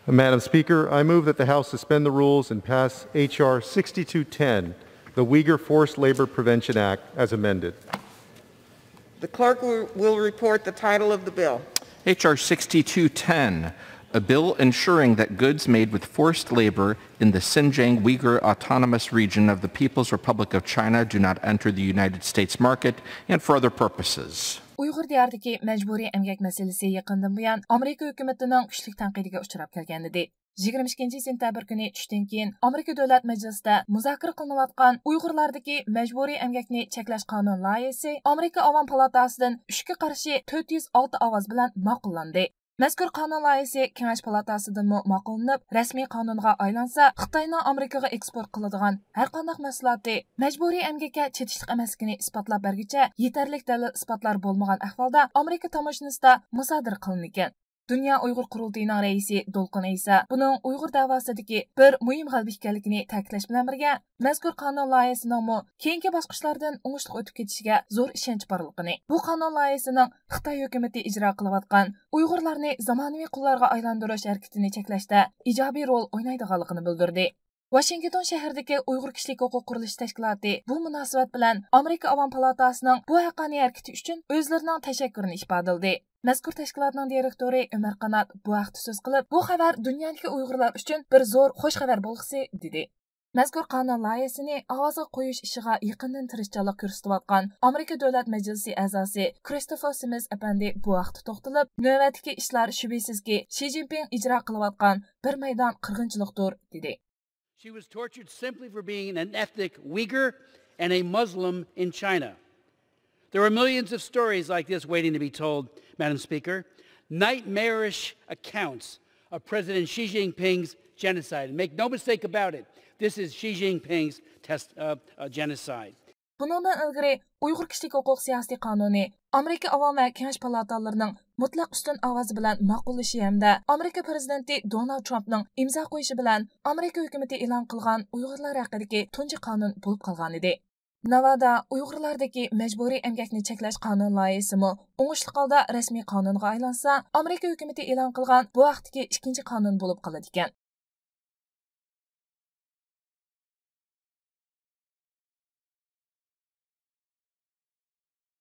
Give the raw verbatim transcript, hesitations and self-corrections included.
Madam Speaker, I move that the House suspend the rules and pass H R sixty-two ten, the Uyghur Forced Labor Prevention Act, as amended. The clerk will, will report the title of the bill. H R sixty-two ten, a bill ensuring that goods made with forced labor in the Xinjiang Uyghur Autonomous Region of the People's Republic of China do not enter the United States market and for other purposes. ئۇيغۇر دىيارىدىكى مەجبۇرىي ئەمگەك مەسىلىسى يېقىندىن بۇيان ئامېرىكا ھۆكۈمىتىنىڭ كۈچلۈك تەنقىدىگە ئۇچراپ كەلگەنىدى. يىگىرمە ئىككىنچى سېنتەبىر كۈنى چۈشتىن كېيىن ئامېرىكا دۆلەت مەجلىسىدە مۇزاكىرە قىلىنىۋاتقان ئۇيغۇرلاردىكى مەجبۇرىي ئەمگەكنى چەكلەش قانۇن لايىھىسى ئامېرىكا ئاۋام پالاتاسىدىن ئۈچكە قارشى تۆت يۈز ئالتە ئاۋاز بىلەن ماقۇللاندى. مەزكۇر قانۇن لايىھىسى كېڭەش پالاتاسىدىنمۇ ماقۇللىنىپ، رەسمىي قانۇنغا ئايلانسا، خىتاينىڭ ئامېرىكىغا ئېكسپورت قىلىدىغان ھەرقانداق مەھسۇلاتى مەجبۇرىي ئەمگەككە چېتىشلىق ئەمەسلىكىنى ئىسپاتلاپ بەرگۈچە يېتەرلىك دەلىل ئىسپاتلار بولمىغان ئەھۋالدا ئامېرىكا تاموژنىسىدا مۇسادىرە قىلىنىدىكەن. دۇنيا ئۇيغۇر قۇرۇلتىيىنىڭ رەئىسى دولقۇن ئەيسا بۇنىڭ ئۇيغۇر دەۋاسىدىكى بىر مۇھىم غەلىبە ئىكەنلىكىنى تەكىتلەش بىلەن بىرگە، مەزكۇر قانۇن لايىھىسىنىڭمۇ كېيىنكى باسقۇچلاردىن ئوڭۇشلۇق ئۆتۈپ كېتىشىگە زور ئىشەنچ بارلىقىنى، بۇ قانۇن لايىھىسىنىڭ خىتاي ھۆكۈمىتى ئىجرا قىلىۋاتقان ئۇيغۇرلارنى زامانىۋى قۇللارغا ئايلاندۇرۇش ھەرىكىتىنى چەكلەشتە ئىجابىي رول ئوينايدىغانلىقىنى بىلدۈردى. ۋاشىنگتون شەھىرىدىكى ئۇيغۇر كىشىلىك ھوقۇق قۇرۇلۇشى تەشكىلاتى بۇ مۇناسىۋەت بىلەن ئامېرىكا ئاۋام پالاتاسىنىڭ بۇ ھەققانىي ھەرىكىتى ئۈچۈن ئۆزلىرىنىڭ تەشەككۈرىنى ئىپادىلىدى. مەزكۇر تەشكىلاتنىڭ دىرېكتورى ئۆمەر قانات بۇ ھەقتە سۆز قىلىپ، بۇ خەۋەر دۇنيادىكى ئۇيغۇرلار ئۈچۈن بىر زور خۇش خەۋەر بولغۇسى، دېدى. مەزكۇر قانۇن لايىھىسىنى ئاۋازغا قويۇش ئىشىغا يېقىندىن تىرىشچانلىق كۆرسىتىۋاتقان ئامېرىكا دۆلەت مەجلىسى ئەزاسى كرىستوفېر سىمىز ئەپەندى بۇ ھەقتە توختىلىپ، نۆۋەتتىكى ئىشلار شۈبھىسىزكى شى جىنپىڭ ئىجرا قىلىۋاتقان بىر مەيدان قىرغىنچىلىقتۇر، دېدى. She was tortured simply for being an ethnic Uyghur and a Muslim in China. There are millions of stories like this waiting to be told, Madam Speaker. Nightmarish accounts of President Xi Jinping's genocide. And make no mistake about it, this is Xi Jinping's test, uh, uh, genocide. بۇنىڭدىن ئىلگىرى ئۇيغۇر كىشىلىك ھوقۇق سىياسىي قانۇنى ئامېرىكا ئاۋام ۋە كېڭەش پالاتالىرىنىڭ مۇتلەق ئۈستۈن ئاۋازى بىلەن ماقۇللىشى ھەمدە ئامېرىكا پىرېزىدېنتى دونالد ترامپنىڭ ئىمزا قويۇشى بىلەن ئامېرىكا ھۆكۈمىتى ئېلان قىلغان ئۇيغۇرلار ھەققىدىكى تۇنجى قانۇن بولۇپ قالغانىدى. ناۋادا ئۇيغۇرلاردىكى مەجبۇرىي ئەمگەكنى چەكلەش قانۇن لايىھىسىمۇ ئوڭۇشلۇق ھالدا رەسمىي قانۇنغا ئايلانسا، ئامېرىكا ھۆكۈمىتى ئېلان قىلغان بۇ ھەقتىكى ئىككىنچى قانۇن بولۇپ قالىدىكەن.